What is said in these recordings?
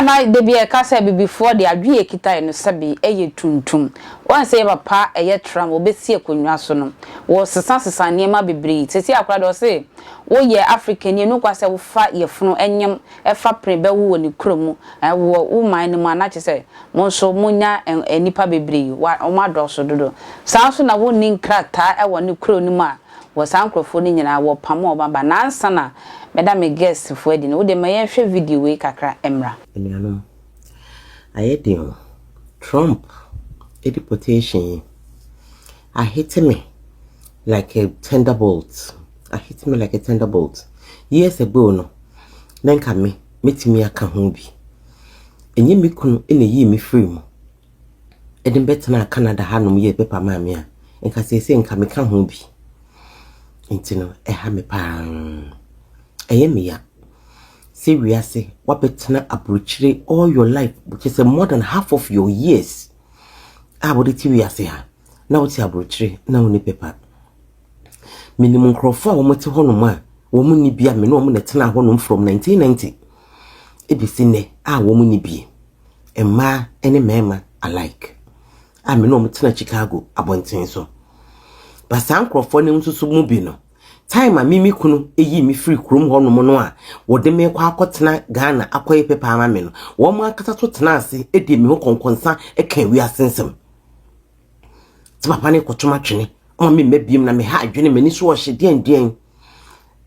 na da bi ɛka sɛ bibifoɔ de adwe yɛ kita yɛ no, sɛbi, ɛyɛ tuntum. Wɔn sɛ yɛ papa ɛyɛ Trump, wɔbɛsi akonnwa so no, wɔsesa sesa nneɛma bebree. Sisi akora de, ɔse woyɛ African ni no kwa sɛ wofa yɛfunu ɛnyɛm ɛfa pere bɛwo wɔ ne kurom, ɛwɔ wo man no mu, anakyɛ sɛ mo nso monya nnipa bebree, wɔn adɔɔso dodo. Saa nso na wonni nkrataa ɛwɔ ne kuro no mu a, wɔ saa nkurɔfoɔ no nyinaa wɔpam wɔn aba. Nansa na mɛda me guest foɔ adi no, wode ma yɛnhwɛ video wei kakra mmra. Anuanom, ayɛ den o. Trump deportation yi ahit me like a thunderbolt. Ahit me like a thunderbolt. Years ago no, na nka me mɛtumi aka ho bi. Ɛnyɛ me kunu na ɛyii me firi mu ɛde bɛtena Canada hanom yɛ paper maa me a, nka seesei nka meka ho bi. Nti no, ɛha me paa. Ɛyɛ me ya sɛ wiase wabɛtena aburokyire all your life, kyerɛ sɛ more than half of your years a wode te wiase ha na wote aburokyire na wonni paper. Menim nkurɔfoɔ a wɔte hɔnom a wɔn ni bi a me ne wɔn na tena hɔnom from 1990 ebisi nnɛ a wɔn ni bi, mmaa ne mmarima alike, a me ne wɔn tena Chicago abɔnten so. Ba saa nkurɔfoɔ no nso so mu bi no, time a mimi kunu eyi mi firi kurom hɔnom no a wɔde me kɔ akɔtena Ghana akɔyɛ paper ama me no, wɔn ankasa so tena ase edi me ho kɔnkɔnsa ka wiase nsɛm ti papa ne kɔtɔm atwene ɔma me mma biem na me ha adwene m'ani so ɔhyɛ deɛn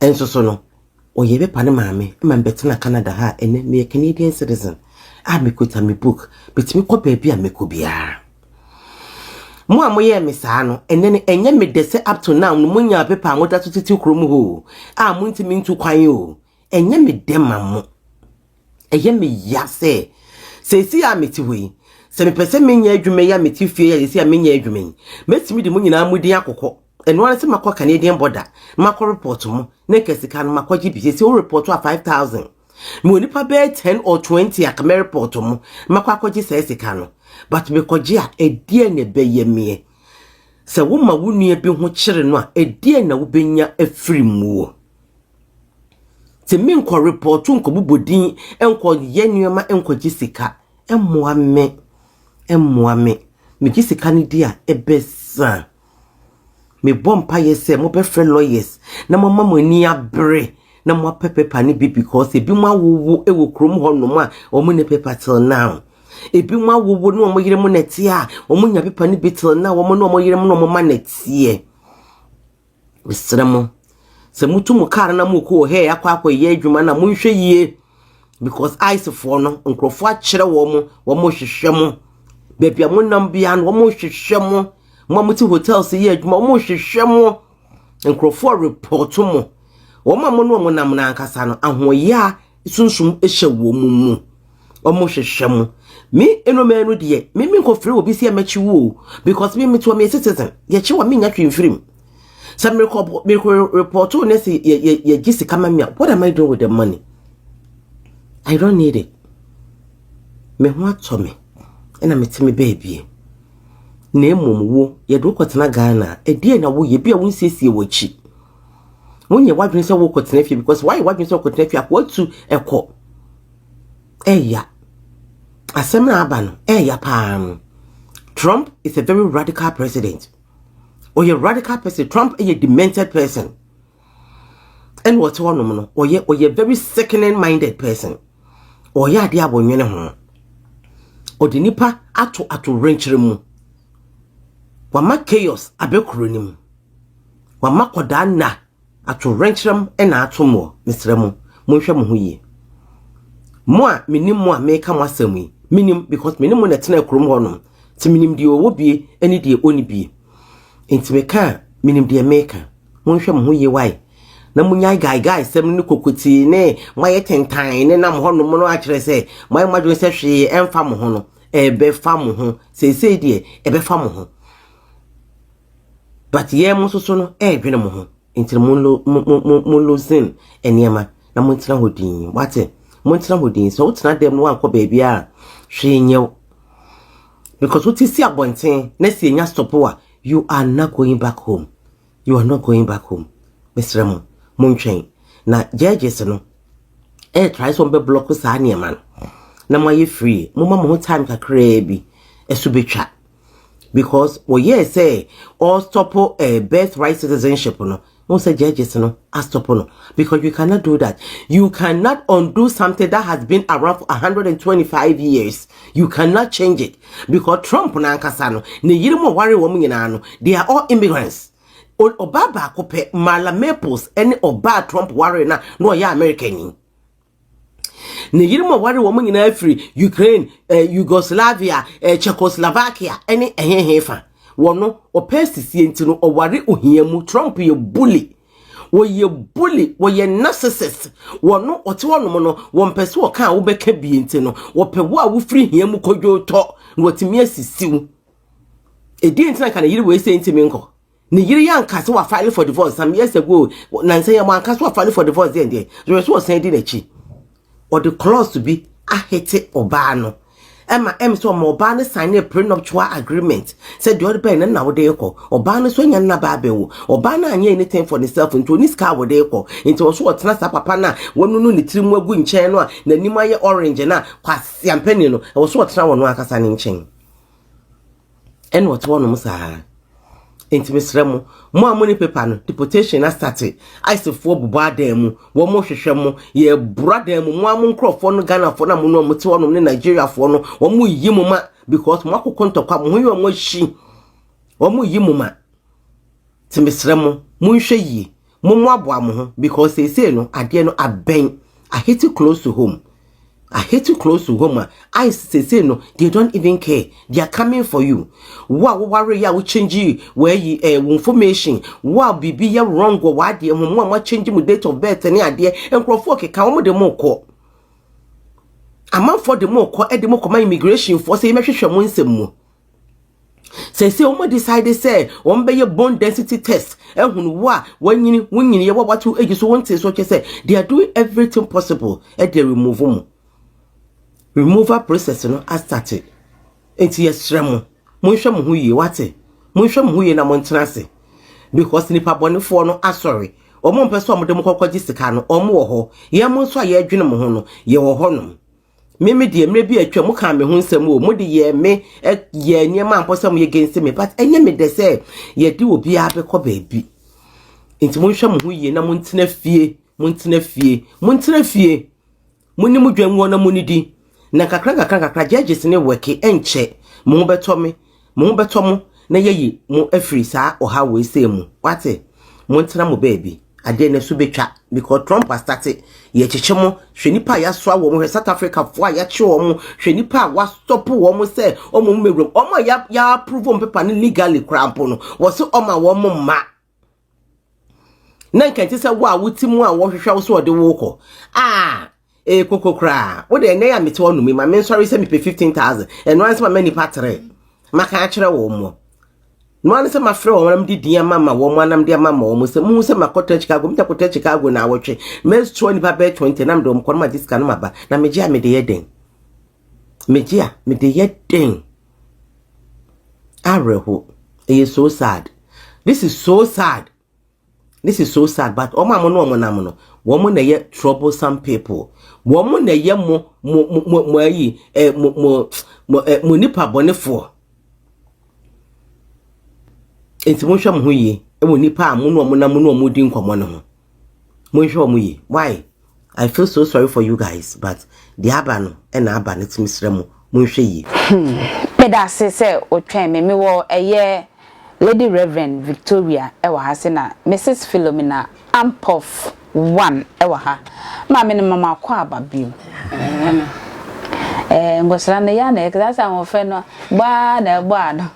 ɛnso so no, ɔyɛ paper ne maame ma mbɛtena Canada ha. Ɛnɛ meyɛ Canadian citizen a mekuta me book, metumi kɔ baabi a mekɔ biara. Mo a moyɛɛ me saa no, ɛnɛ no ɛnyɛ me dɛ sɛ up to now no monya paper a moda so tete kurom hɔ o, a montumi ntu kwan o. Ɛnyɛ me dɛ ma mo, ɛyɛ me ya sɛ seesi a mete hɔ yi, sɛ mepɛ sɛ menyɛ adwuma yi a mete fie a yɛsi a menyɛ adwuma yi, mɛtumi de mo nyinaa mo din akɔkɔ. Ɛno ara sɛ makɔ Canadian border na makɔ report mo na nka sika no makɔgye bi. Sɛ wo report a 5000, mewɔ nipa bɛyɛ 10 or 20 a kama report mo, makɔ akɔgye saa sika no. But mekɔgye a, ɛdeɛ na ɛbɛyɛ meɛ sɛ woma wo nua bi ho kyere no a, ɛdeɛ na wobɛnya afiri mu o? Nti menkɔ report, nkɔbobɔ din, nkɔyɛ nneɛma, nkɔgye sika. Ɛmmoa me, ɛmmoa me. Megye sika no di a, ɛbɛsa. Mebɔ mpayɛ sɛ mobɛfrɛ lawyers na moma mo ani abere na moapɛ paper no bi, because ebi mo awowo wɔ kurom hɔnom a wɔn ne paper till now. Ebi mo awowo ne wɔn yere mo nɛteɛ a wɔn nya paper no bi till now, wɔn ne wɔn yere mo na wɔn ma nɛteɛ. Mesrɛ mo sɛ motu mo kaa na mokɔ wɔ hɛ akɔ akɔyɛ adwuma na monhwɛ yie, because ICE foɔ no, nkurɔfoɔ akyerɛ wɔn mo, wɔn hwehwɛ mo. Baabi a monam biara no, wɔn hwehwɛ mo. Mo a mote hotels yɛ adwuma, wɔn hwehwɛ mo. Nkurɔfoɔ report mo. Wɔn a mo ne wɔn nam n'ankasa no, ahoɔyɛ a sunsum hyɛ wɔn mu, wɔn hwehwɛ mo. Me enome no deɛ, me nkɔfiri obi si ɛmɛkyi wo o, because me te wɔ, me citizen, yɛkyi wɔ me nya hwee mfirim. Sɛ merekɔ report ne sɛ yɛ yɛgye sika ma me a, what am I doing with the money? I don't need it. Me ho atɔ me ɛna mete me baabie. Na mmom wo, yɛde wokɔtena Ghana a, ɛdeɛ na woyɛ bi a wonsiesie w'akyi, wonyɛ w'adwene sɛ wokɔtena fie, because woayɛ w'adwene sɛ wokɔtena fie a, watu ɛkɔ. Ɛya asɛm na aba no, ɛya paa no. Trump is a very radical president. Ɔyɛ radical person. Trump yɛ demented person. Ɛna ɔte hɔnom no, ɔyɛ very sickening minded person. Ɔyɛ adeɛ a wɔnwene ho. Ɔde nipa ato wrenkyerɛ mu. Wama chaos abɛkuro no mu. Wama kɔdaa nna ato wrenkyerɛ ɛna ato mu. Mesrɛ mo, monhwɛ mo ho yie. Mo a menim mo a meka mo asɛm yi, menim because menim mo na ɛtena kurom hɔnom. Nti menim deɛ ɔwɔ bie ne deɛ ɔnni bie. Nti meka a, menim deɛ meka. Monhwɛ mo ho yie wae. Na monyae gaegae sɛm ne kokotii ne moayɛ tentan ne nam hɔnom no akyerɛ sɛ moayɛ mo adwene sɛ hwee ɛmfa mo ho no, ɛbɛfa mo ho. Seesei deɛ, ɛbɛfa mo ho. But yɛn mo nso so no, ɛredwene mo ho. Nti mo loosen nneɛma na montena hɔ din. Wate? Montena hɔ din. Sɛ wotena dɛm no wankɔ baabi a, hwee nyɛ wo. Because wote si abɔnten na si enya stop a, you are not going back home. You are not going back home. Mesrɛ mo, montwɛn. Na judges no, ɛyɛ try sɛ wɔbɛ block saa nneɛma no. na moayɛ free. Momma mo ho time kakraa bi, ɛso bɛtwa. Because wɔyɛɛ sɛ ɔstop eh, birthright citizenship no, wɔn sɛ judges no astop no because you cannot do that. You cannot undo something that has been around for 125 years. You cannot change it because Trump n'ankasa no, ne yere mu a ɔware wɔn nyinaa no, they are all immigrants. Ɔbaa baako pɛ, Marla Maples, ɛne ɔbaa Trump ware na na ɔyɛ American ni. Ne yere mu a ɔware wɔn nyinaa firi Ukraine, Yugoslavia, Czechoslovakia ɛne ɛhehe fa. Wɔno ɔpɛ sisie nti no ɔware ohia mu. Trump yɛ bully. Wɔyɛ bully, wɔyɛ narcissist. Wɔno ɔte hɔnom no, wɔmpɛ sɛ ɔka a wobɛka bie nti no, wɔpɛ wo a wofiri hia mu kɔdwo tɔ na wɔtumi asisiw. Ɛdi nti na ka ne yere wei sɛ ntimi nkɔ. Ne yere yɛ anka sɛ wafile for divorce some years ago. Nansa yɛ mo anka sɛ wafile for divorce deɛ deɛ so wɔsan di n'akyi. Ɔde clause bi ahete ɔbaa no ɛma ɛm sɛ ɔma ɔbaa no sign a prenuptial agreement sɛ deɛ ɔde bɛyɛ no na wɔde kɔ. Ɔbaa no so anya nna baa bɛwo. Ɔbaa no anyɛ anything for himself nti oni sika a wɔde kɔ nti ɔso ɔtena saa papa no a wɔnunu ne tiri mu agu nkyɛn no a n'anim ayɛ orange no a kwasiampani no ɛwɔ so ɔtena wɔn no ankasa ne nkyɛn ɛna ɔte hɔnom saa. Nti mesrɛ mo, mo a mo ne paper no, deportation na start. ICE foɔ bobɔ adan mu, wɔn mo hwehwɛ mo, yɛboro adan mu. Mo a mo nkurɔfoɔ no, Ghanafoɔ no a mo no a mo te hɔnom ne Nigeriafoɔ no, wɔn mo yi mo ma because mo akokɔ ntɔkwa mo ho yɛ wɔn ahyi, wɔn mo yi mo ma. Nti mesrɛ mo, monhwɛ yie, mo mo aboa mo ho because seesei no adeɛ no abɛn ahit close to home, ahit close to home a ICE seesei no, they don't even care, they are coming for you. Wo a woware yɛ a wo change wɔayi wo information, wo a biribi yɛ wrong wɔ w'adeɛ ho, mo a mo change mo date of birth ne adeɛ, nkurɔfoɔ keka wɔn de mo kɔ, amanfoɔ de mo kɔ, ɛde mo kɔma immigration foɔ sɛ yɛmɛhwehwɛ mo nsɛm mu. Sɛsɛ wɔn decide sɛ wɔn bɛyɛ bone density test ɛhunu wo a wɔnyini wɔnyini yɛ wɔwato egi so wɔn te so kyɛ sɛ they are doing everything possible ɛde remove mo. Removal process no astart nti yɛsrɛ mo, monhwɛ mo ho yie, wate? Monhwɛ mo ho yie na montena ase because nipa bɔnefoɔ no asɔre. Wɔn mpɛ sɛ wɔn de mo kɔkɔ gye sika no, wɔn wɔ hɔ. Yɛn mo nso a yɛredwene mo ho no, yɛwɔ hɔnom. Mímí deɛ, mmerɛ bi atwa mo ka me ho nsɛm o, mo de yɛ me yɛ nneɛma a mpɔ sɛ mo yɛ against me, but ɛnyɛ me dɛ sɛ yɛde obiara bɛkɔ baabi. Nti monhwɛ mo ho yie na montena fie, montena fie, montena fie, mo ne mo dwa na mo nidi na kakra kakra kakra judges ne wɔke ɛnkyɛ mo ho bɛtɔ me, mo ho bɛtɔ mo na yɛyi mo afiri saa ɔha wei sɛ mu, wate? Montena mo baabi, adeɛ no so bɛtwa because Trump astart yɛkyekyɛ mo. Hwɛ nipa a yɛasoa wɔn, hwɛ South Africa foɔ a yɛakye wɔn, hwɛ nipa a wastop wɔn sɛ wɔn mu mewuram, wɔn a yɛ yɛapprove wɔn paper no legally koraa mpo no, wɔsi wɔn a wɔn mma na nkɛntɛ sɛ wo a wote mu a wɔhwehwɛ wo so wɔde wo kɔ aa ee koko koraa. Wo de ɛnɛ yɛ a mete hɔ nom yi ma me nsɔre sɛ mepɛ 15,000, ɛno ara sɛ ma ma nipa tere maka akyerɛ wɔn mo no ara sɛ mafrɛ wɔn nam de din ama ma wɔn anam de ama ma wɔn sɛ muhu sɛ makɔtɔ Chicago, mita kɔtɔ Chicago na awɔtwe mɛsoa nipa bɛyɛ 20 nam de wɔn kɔ no ma gye sika no ma ba na megye a mede yɛ den, megye a mede yɛ den. Awerɛho, ɛyɛ so sad, this is so sad, this is so sad. But wɔn a mo ne wɔn nam no, wɔn na yɛ troublesome people, wɔn na yɛ mo mo mo mo ayi mo mo mo mo nipa bɔnefoɔ. Nti monhwɛ mo ho yie ɛwɔ nipa a mo ne wɔn nam ne wɔn di nkɔmɔ no ho. Monhwɛ wɔn yie. Why I feel so sorry for you guys, but deɛ aba no ɛna aba no, tumi srɛ mo, monhwɛ yie. Meda ase sɛ wotwɛn me. Mewɔ ɛyɛ Lady Reverend Victoria ɛwɔ ha se na Mrs Philomena Ampof one ɛwɔ ha. Maame no mama akɔ aba bio. Nkɔsra no yɛ na ɛkasa sɛ ahoɔfɛ no baa na ɛbɔ ano.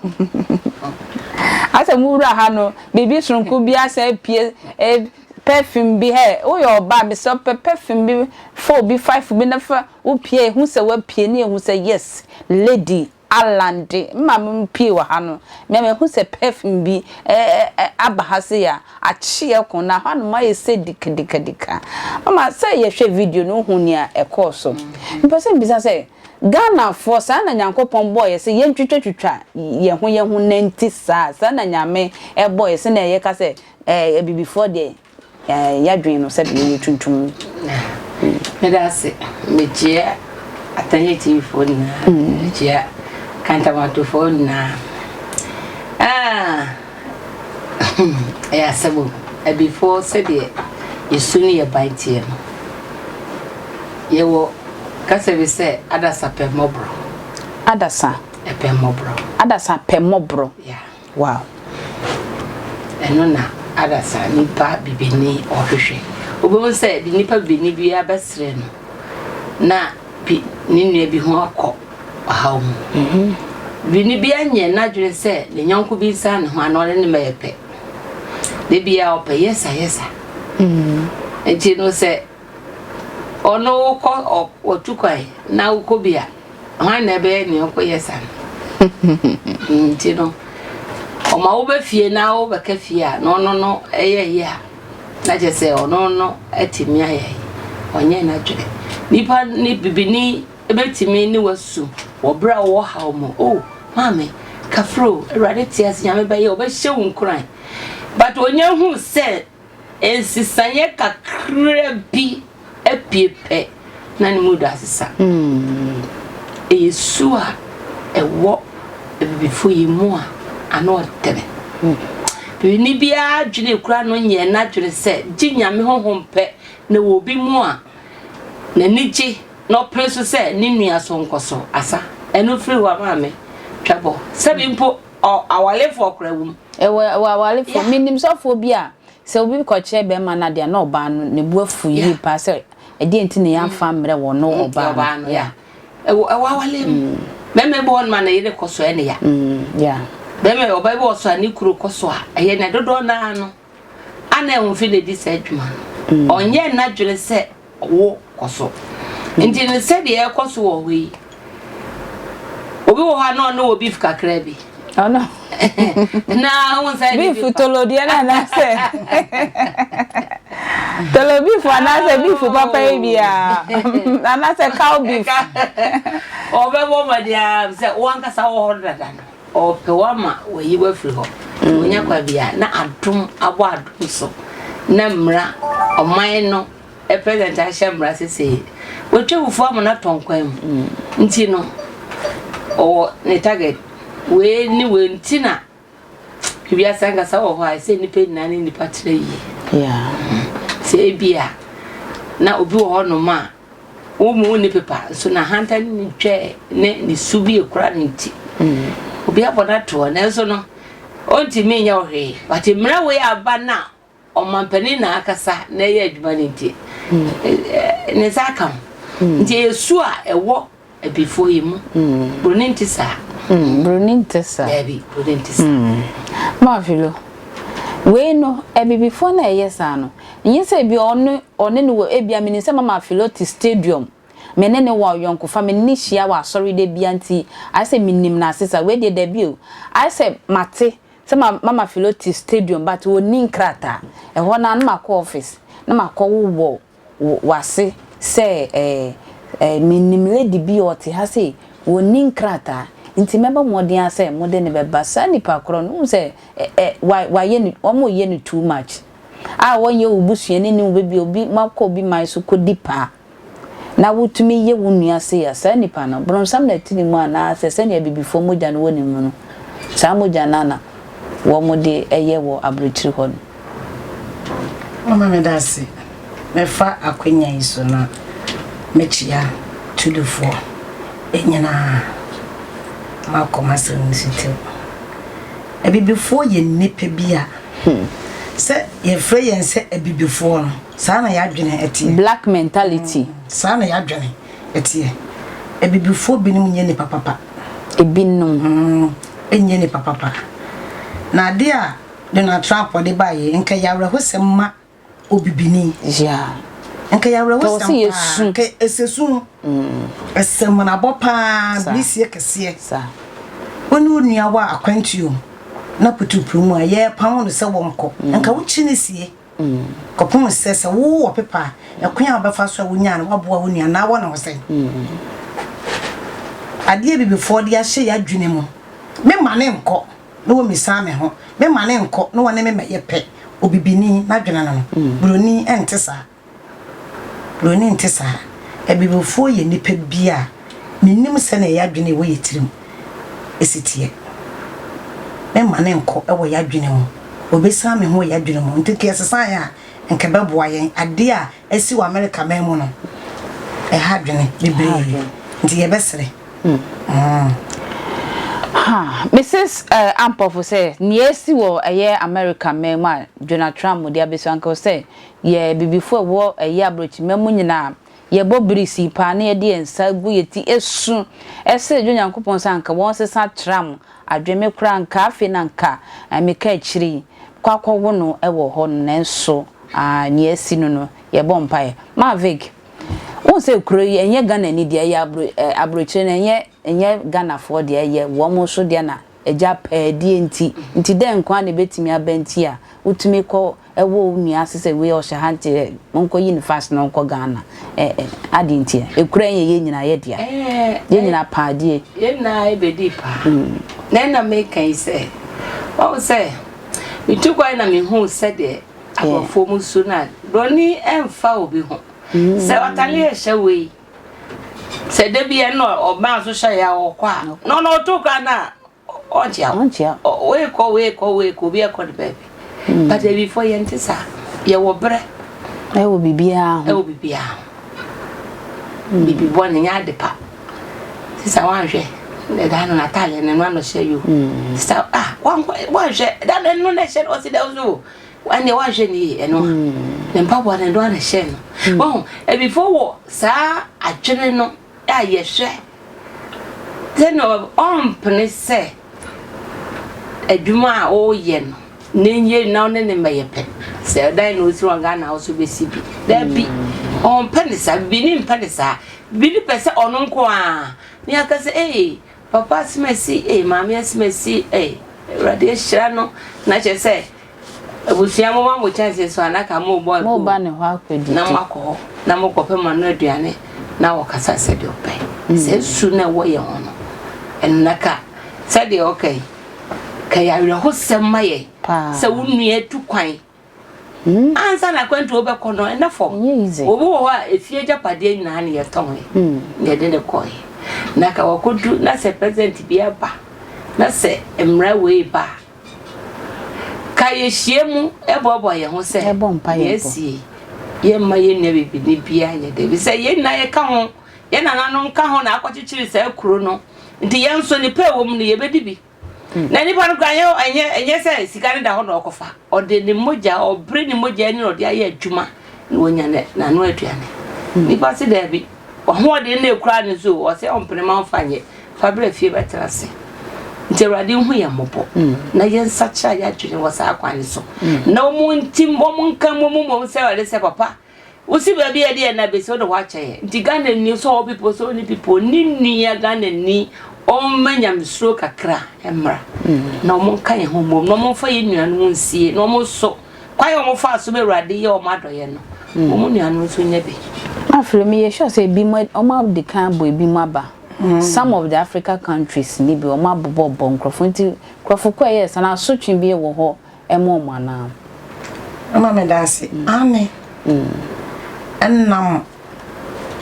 Asɛ mu wura ha no, biribi soronko bi asɛ apue, perfume bi hɛ, woyɛ ɔbaa mesɛ pɛ perfume bi four bi five bi na fa wopie ehu sɛ wapie ne ehu sɛ yes, lady alande mma me mpie wɔ ha no, mɛ mehu sɛ perfume bi ɛ ɛ aba ha se a akye ɛko na hanom ayɛ sɛ dikadikadika. Mama sɛ yɛhwɛ video no, wohu nea ɛkɔɔ so. Mpɛ sɛ mbisa sɛ Ghanafoɔ saa na Nyankopɔn bɔɔ yɛ sɛ yɛntwitwatwitwa yɛn ho nanti saa saa na Nyame ɛbɔɔ yɛ sɛ na yɛka sɛ abibifoɔ deɛ yɛadwene no sɛ yɛyɛ tuntum? Meda ase. Mekyia. Atɛnyɛ TV foɔ nyinaa. Mekyia Kantamantofoɔ nyinaa. Ah, ɛyɛ asɛm o. Abifoɔ sɛdeɛ yɛsu ne yɛ ban teɛ no, yɛwɔ kasa bi sɛ adasa pɛ mmɔborɔ. Adasa. Ɛpɛ mmɔborɔ. Adasa pɛ mmɔborɔ. Yeah. Wow. Ɛno na adasa nipa bibini ɔhwehwɛ. Wobɛhu sɛ nipa bibini biara bɛsrɛ no na bi ne nua bi ho akɔ ɔhaw mu. Bibini biara nyɛ n'adwene sɛ ne yɔnko bi nsa ne ho anaa ɔne ne mɛyɛ pɛ. Da biara ɔpɛ yɛsa yɛsa. Nti no sɛ ɔno wokɔ ɔtu kwan na wokɔ bi a, hwan na ɛbɛyɛ nea ɔkɔyɛ sa no? Nti no, ɔma wobɛ fie na wobɛka fie a, na ɔno no ɛyɛ yie a, na kyerɛ sɛ ɔno no atumi ayɛ yi. Ɔnyɛ n'adwene. Nipa ne bibini bɛtumi ne wasu wɔ berɛ a wɔwɔ haw mu. Oh, maame, kafro, Awurade te ase, Nyame bɛyɛ, ɔbɛhyɛ wo nkuran. But ɔnya hu sɛ Nsesaeɛ kakra bi apue pɛ na ne mood asesa. Ɛyɛ su a ɛwɔ Abibifoɔ yi mu a ano ɔdene. Bibini biara adwene kura no nyɛ n'adwene sɛ gye Nyame honhom pɛ na ɛwɔ obi mu a n'ani gye na ɔpene so sɛ ne nua so nkɔ so asa. Ɛno firi hɔ a maame twa bɔ. Sɛbi mpo awarefoɔ koraa wom. Ɛwɔ ɛwɔ awarefoɔ. Menim sɔfoɔ bi a sɛ obi kɔkyerɛ bɛrima no adeɛ a na ɔbaa no ne bo afu yie paa sɛ ɛdeɛn nti na yɛamfa ammrɛ wɔn no ɔbaa no. Yeah. Ɛwɔ ɛwɔ awale mu. Bɛrima bi wɔ hɔ nom a ne yere kɔ so ɛne ya. Yeah. Bɛrima ɔbaa bi wɔ so a ne kuro kɔ so a ɛyɛ na dodoɔ naa no ana ɛho fi na ɛdi saa adwuma no. Ɔnyɛ n'adwene sɛ wo kɔ so. Nti no sɛdeɛ ɛkɔ so wɔ hɔ yi, obi wɔ hɔ a na ɔne wɔ beef kakra bi. Ɔno. Na wo nsa beef tolo deɛ na anaasɛ tolo beef anaasɛ beef papa yi bia anaasɛ cow beef. Ɔbɛbɔ mmɔden ara sɛ wo ankasa wɔ hɔ dada no ɔpɛ wo ama wayi wo afiri hɔ. Onya kwa bi a na adom abɔ adom so na mmara ɔman no President ahyɛ mmara sesei watwa fufuo ama no atɔ nkwan mu nti no ɔwɔ ne target wei ne wei nti na wiase ankasa wɔ hɔ a ɛsɛ nnipa nyinaa ne nnipa tena yie sɛ ebi a na obi wɔ hɔ nom a wo mu wonni pepa nso na ahantan ne ne twɛ ne ne su bi ekura ne nti obi abɔ no atoɔ nanso no ɔntumi nyɛ wo hwee but mmara wei aba no a Ɔmampanin na akasa na ɛyɛ adwuma no nti, ne nsa aka ho. Nti ɛyɛ su a ɛwɔ abifoɔ yi mu. Buroni nte saa. Buroni nte saa. Daabi, buroni nte saa. Maafilo, wei no, abibifoɔ no a ɛyɛ saa no, nyɛ sɛ ebi ɔne ɔne no wɔ ebia menim sɛ Mama Philo te stadium, me ne no wɔ ayɔnkofa, me ne no hyia wɔ asɔre da biara nti ayɛ sɛ menim no ase saa. Wei deɛ dabi o, ayɛ sɛ mate Sɛ ma mama Philo te stadium but ɔnni nkrataa. Ɛhɔ no ara na makɔ office na makɔ wowɔ wase sɛ eh eh menim lady bi ɔte ha sei ɔnni nkrataa nti mɛbɔ mmɔden ara sɛ mode no bɛba. Saa nipa korɔ no wohu sɛ eh eh wa wayɛ no wɔyɛ no too much a wɔnyɛ wo busuani ne wo bɛbi obi moakɔ obi man so kɔdi paa. na wotumi yɛ wo nua sei a, saa nipa no, bronsam na ɛte ne mu anaa sɛ sɛnea abibifoɔ mogya no wɔ ne mu no, saa mogya no ara na wɔde yɛ wɔ aburokyiri hɔ no. Mama meda ase. Mɛfa akwanya yi so na mɛkyia Tudufoɔ nyinaa. Makɔ m'asɛm no so tɛw. Abibifoɔ yɛ nnipa bi a sɛ yɛfrɛ yɛn sɛ abibifoɔ no, Saa na y'adwene teɛ. Black mentality. Saa na y'adwene teɛ. Abibifoɔ binom nyɛ nipa papa. Ebinom. Nyɛ nipa papa. Na adeɛ a Donald Trump de baeɛ yi, nka ɛyɛ awerɛhosɛm ma obibini. Yeah. Nka ɛyɛ awerɛhosɛm paa. Nka ɛsɛ su. Ɛsɛ mmanabɔ paa, birisie kɛseɛ. Saa. Wo ne wo nua wɔ akwantuo na putupru mu a, yɛrepamo no sɛ wɔnkɔ. Nka wokyi no sie. Kɔpem sɛ, sɛ wo wɔ pepa a, ɛkwan a wobɛfa so a wonyaa no woaboa wo nua anaa wɔ ne ho sɛn? Adeɛ abibifoɔ de ahyɛ yɛn adwene mu, me ma ne nkɔ na wɔmmisaa me ho, me ma ne nkɔ na wɔne me mmɛyɛ pɛ, obibini n'adwene no no, buroni nte saa. Buroni nte saa. Abibifoɔ yɛ nnipa bi a. Mennim sɛnea yɛn adwene a ɛwɔ yɛn tirim si teɛ. Memma no nkɔ wɔ yɛn adwene mu. Wɔbɛsiane me ho wɔ yɛn adwene mu. Nti nka yɛsesaeɛ a, nka ɛbɛboa yɛn. Adeɛ a asi wɔ Amerika man mu no, ɛha adwene bebree. Nti yɛbɛsrɛ. Ha, Mrs. Ampofo sɛ, nea asi wɔ ɛyɛ Amerika man mu a Donald Trump de abɛsi anka sɛ yɛ abibifo a ɛwɔ ɛyɛ aborɔkyima mu nyinaa yɛbɔ birisi paa na yɛde yɛn nsa gu yɛn ti su srɛ Agya Onyankopɔn sɛ anka wɔnsesa Trump adwene me koraa anka afei na anka meka akyire yi kɔ akɔwo no wɔ hɔ no nanso ah nea asi no no yɛbɔ mpaeɛ. Ma Vic, wohu sɛ kuro yi ɛnyɛ Ghana ni deɛ ɛyɛ abro eh, abrokyire no ɛnyɛ ɛnyɛ Ghanafoɔ deɛ ɛyɛ wɔn nso deɛ na agya pɛɛdie nti nti dɛn nko ara na ɛbɛtumi aba nti a wotumi kɔ Ɛwɔ wo nua ase sɛ wei ɔhyɛ ha nti ɛ monkɔ yi no fast na ɔnkɔ Ghana ɛ ɛ adeɛ nti ɛ ekura yɛn yɛn nyinaa yɛ dea yɛn nyinaa paadie. Yɛn nyinaa ɛbɛdi paa na ɛna meka yi sɛ wahu sɛ metu kwan na mehu sɛdeɛ aborɔfoɔ mu su no a broni ɛmfa obi ho sɛ ɔtale ɛhyɛ wei sɛ da bi ɛna ɔbaa so hyɛ yɛ a ɔkɔ a na ɔno ɔto kora no a Ɔnkyea wo. Ɔnkyea wo. Wei kɔ, wei kɔ, wei kɔ, obi ɛkɔ ne baabi. Hmm. But abifo yɛn te saa. Yɛwɔ brɛ. Ɛwɔ biribiara ho. Ɛwɔ biribiara ho. Hmm. Biribi bɔ ne nyɛ ade pa. Sisa wanhwɛ. Ɛda no n'ataade no ɛno ano hyɛ yo. Hmm. Sisa ah wanhwɛ ɛda no ɛno na ɛhyɛ no ɔsi dɛ ɔso. Ɛnna wanhwɛ ne yie ɛno. Ne mpaboa no ɛno ano hyɛ no. Wɔn abifo wɔ saa adwene no a yɛhwɛ. Sɛnea ɔmpene sɛ adwuma a ɔreyɛ no n'enye na ɔne ne mmɛyɛ pɛ. Sɛ ɔdan na osi wɔ Ghana a ɔso besi bi. Dabi, ɔmpɛ ne saa. Bibini mpɛ ne saa. Bibini pɛ sɛ ɔno nko ara. Ne aka sɛ, ee, papa asemasi, ee, maame asemasi, ee, Awurade ahyira no. Na kyerɛ sɛ Abusua momma mo kyɛnse so anaka mobɔ akuo Moba ne hɔ akɔdidi. Na moakɔ hɔ na mokɔpɛ mo ano aduane na wɔkasa sɛdeɛ ɔpɛ. Mm. Sɛ su na ɛwɔ yɛn ho no, ɛno na ka sɛdeɛ ɔka yi, ka yɛ awerɛhosɛm ma yɛn sɛ wo nua atu kwan. Mm. Ansa na akwantuo bɛkɔ no, ɛnɛ fam. Obi wɔ hɔ a efie agyapadeɛ nyinaa ne yɛtɔn mm. na yɛde ne kɔe. Na ka wakɔdu na sɛ president bi aba na sɛ mmara wei ba a Ka yɛhyia mu boaboa yɛn ho sɛ nea asi yi, yɛmma yɛn nua bibini biara nyɛ dɛ. Efisɛ yɛn nyinaa yɛka ho, yɛn nananom ka ho na akɔkyekyere saa kuro no. Nti yɛn nso nnipa a ɛwɔ mu no yɛbɛdi bi. Na nipa no koraa ɛnyɛ ɛnyɛ ɛnyɛ sɛ sika no da hɔ na ɔkɔfa. Ɔde ne mogya, ɔbrɛ ne mogya ani na ɔde ayɛ adwuma na wanya ne n'ano aduane. Nipa se daabi, ɔhoɔden na ekura no so ɔsɛ ɔmpene ma ɔmfa nyɛ. Fa bra fie bɛtena ase. Nti Awurade nhu yɛn mmɔbɔ na yɛnsakyera yɛn adwene wɔ saa kwan no so. Na wɔn ntim, wɔn nka mmom mmom sɛ Awurade sɛ papa, wosi baabi a ɛde yɛn na bɛsi wode hɔ akyɛ yɛn. Nti Ghana ni sɛ ɔwɔ people sɛ ɔni people ne nua Ghana ni ɔmma nyamesuro kakra mmra na wɔn nka yɛn ho mmom na wɔn mfa yɛn nuanom nsie na wɔn nso Kwan a wɔfaa so ma Awurade yɛɛ wɔn adɔeɛ no, wɔn nuanom nso nya bi. Afei meyɛ sure sɛ ebinom wɔn adi kan abɔ ebinom aba. Some of the Africa countries no bi wɔn abobɔbɔ nkurɔfo nti nkurɔfo kɔ ɛyɛ saa no asotwe bi wɔ hɔ ma wɔn anaa? Mama meda ase. Aane. Ɛnam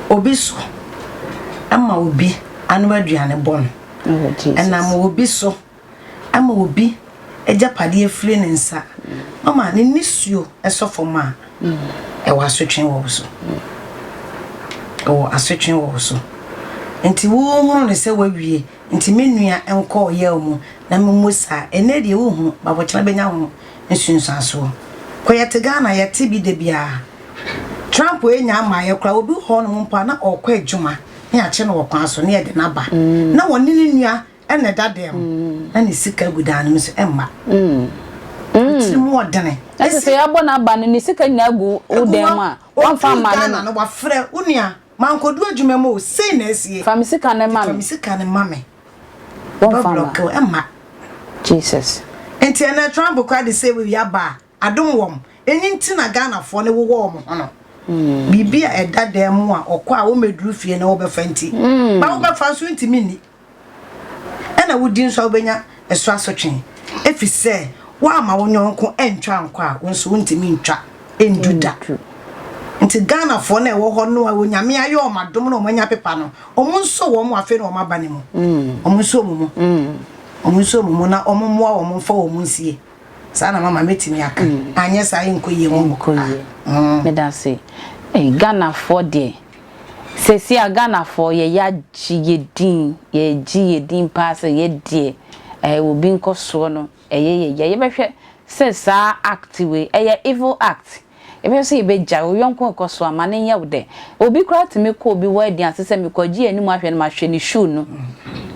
obi so ma obi ano aduane bɔ no. Ɛnam obi so ama obi agyapadeɛ afiri ne nsa mama ne nisuo sɔ fam a, ɛwɔ asotwe wɔ wo so. Ɛwɔ asotwe wɔ wo so. Nti wohunu no sɛ wawie, nti me nua nkɔ ɔyaw mu na memmɔ saa. Ɛnnɛ deɛ wohunu, but ɔkyena bɛnya ho nsunsuansoɔ. Kɔ yɛte Ghana, yɛte bi da biara. Trump anya amaeɛ koraa, obi wɔ hɔnom mpo a na ɔrekɔ adwuma na yɛakye no wɔ kwan so na yɛde no aba. Na wɔne ne nua ɛna ɛda dɛm mm. na ne sika gu dan no mu so ɛmma mm. ne tiri mu ɔdene. Ɛsɛ sɛ yɛabɔ n'aba no ne sika nyinaa gu wo dan mu a wɔmfa mma no. Ghana no wafrɛ wo nua mankodu adwuma mu o sei na asie. Fa me sika no ma me. Fa me sika no ma me. Wɔmfa mma. Ɛmma. Jesus. Nti ɛnɛ Trump kora de sɛ wei aba a adom wɔm. Ɛni nti na Ghanafoɔ no wowɔ wɔn ho no. Biribi a ɛda dan mu a ɔkɔ a wɔmmɛduru fie na wɔbɛfa nti. Ba wobɛfa nso ntumi nni. Ɛna wodi nso a wobɛnya ɛso asotwe, ɛfiri sɛ woamma wo yɔnko antwa ankɔ a, wo nso wontumi ntwa ndu da. Nti Nti Ghanafoɔ no a ɛwɔ hɔ no a Onyame ayɛ wɔn adom na wɔn anya pepa no, wɔn nso wɔn mu afei na wɔn aba ne mu. Wɔn nso wɔn mu. Wɔn nso wɔn mu na wɔn mmoa wɔn mfa wɔn nsie. Saa na mama mɛtumi aka. Anyɛ saa ɛnkɔ yie mu. Ɛnkɔ yie. Meda ase. Ei Ghanafoɔ deɛ seesei a Ghanafoɔ yɛ yɛagye yɛ din, yɛgye yɛ din paa sɛ yɛ deɛ ɛɛ obi nkɔsoɔ no ɛyɛ yɛ ya. Yɛbɛhwɛ sɛ saa act wei ɛyɛ evil act. Yɛbɛhwɛ sɛ yɛbɛgyae. Wo yɔnko rekɔ so a, ma no nyɛ wo dɛ. Obi koraa tumi kɔ obi wedding ase sɛ mekɔgye anim ahwɛ no mahwɛ ne shoe no.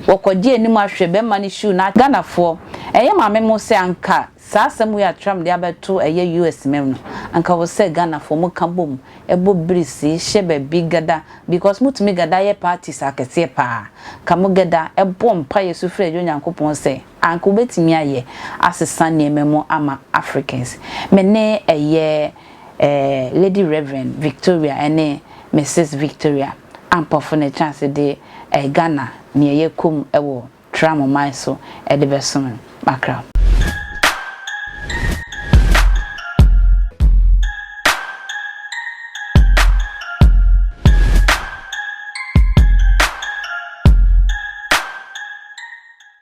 Wɔkɔgye anim ahwɛ bɛrima no shoe no. Ghanafoɔ, ɛyɛ maame mo sɛ anka saa asɛm wei a Trump de abɛto ɛyɛ US mam no, anka wɔ sɛ Ghanafoɔ mo ka bom bɔ birisi hyɛ baabi gada because motumi gada yɛ parties akɛseɛ paa. Ka mo gada bɔ mpaeɛ su frɛ Agya Onyankopɔn sɛ Anka wobɛtumi ayɛ asesa nneɛma mu ama Africans. Me ne ɛyɛ eh, Lady Reverend Victoria ɛne Mrs Victoria Ampofo na ɛtena ase de eh, Ghana nea yɛkɔ mu wɔ Tram man so de bɛsom no. Makra.